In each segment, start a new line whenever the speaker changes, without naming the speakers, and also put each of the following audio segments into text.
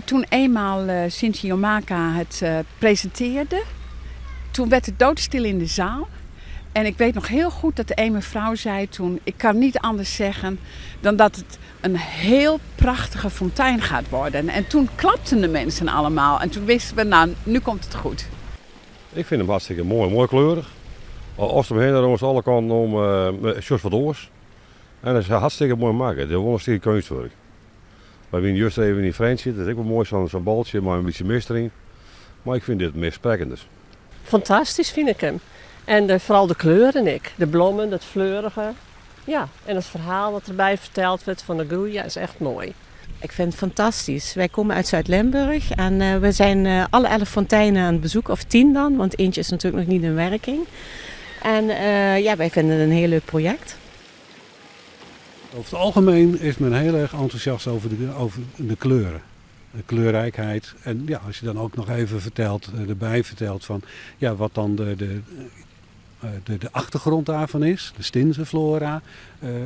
Toen eenmaal Sinchi Yomaka het presenteerde, toen werd het doodstil in de zaal. En ik weet nog heel goed dat de een mevrouw zei toen, ik kan niet anders zeggen dan dat het een heel prachtige fontein gaat worden. En toen klapten de mensen allemaal en toen wisten we, nou, nu komt het goed.
Ik vind hem hartstikke mooi, mooi kleurig. Als hem heen langs alle kanten om, uh, wat oors. En dat is hartstikke mooi maken. Het is wel een stukje kunstwerk. Wij wienen juist even in Frensje, dat is ook wel mooi, zo'n baltje, maar een beetje mist erin. Maar ik vind dit meer sprekender.
Fantastisch vind ik hem. En vooral de kleuren ik. De blommen, het fleurige. Ja, en het verhaal wat erbij verteld werd van de groei, ja, is echt mooi.
Ik vind het fantastisch. Wij komen uit Zuid-Limburg en we zijn alle 11 fonteinen aan het bezoeken, of 10 dan, want eentje is natuurlijk nog niet in werking. En ja, wij vinden het een heel leuk project.
Over het algemeen is men heel erg enthousiast over de kleuren. De kleurrijkheid. En ja, als je dan ook nog even vertelt, erbij vertelt van ja, wat dan de achtergrond daarvan is, de stinsenflora,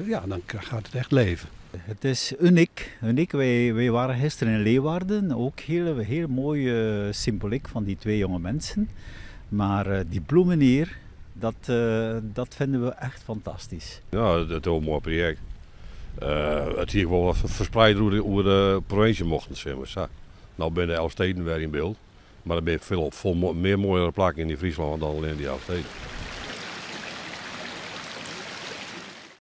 ja, dan gaat het echt leven.
Het is uniek. Uniek. Wij waren gisteren in Leeuwarden, ook heel, heel mooie symboliek van die twee jonge mensen. Maar die bloemen hier, dat vinden we echt fantastisch.
Ja, het is een mooi project. Het hier gewoon wat verspreid hoe de provincie mochten, zeg maar. Zo. Nou ben de 11 steden weer in beeld. Maar er zijn veel, veel meer mooiere plakken in die Friesland dan alleen die 11 steden.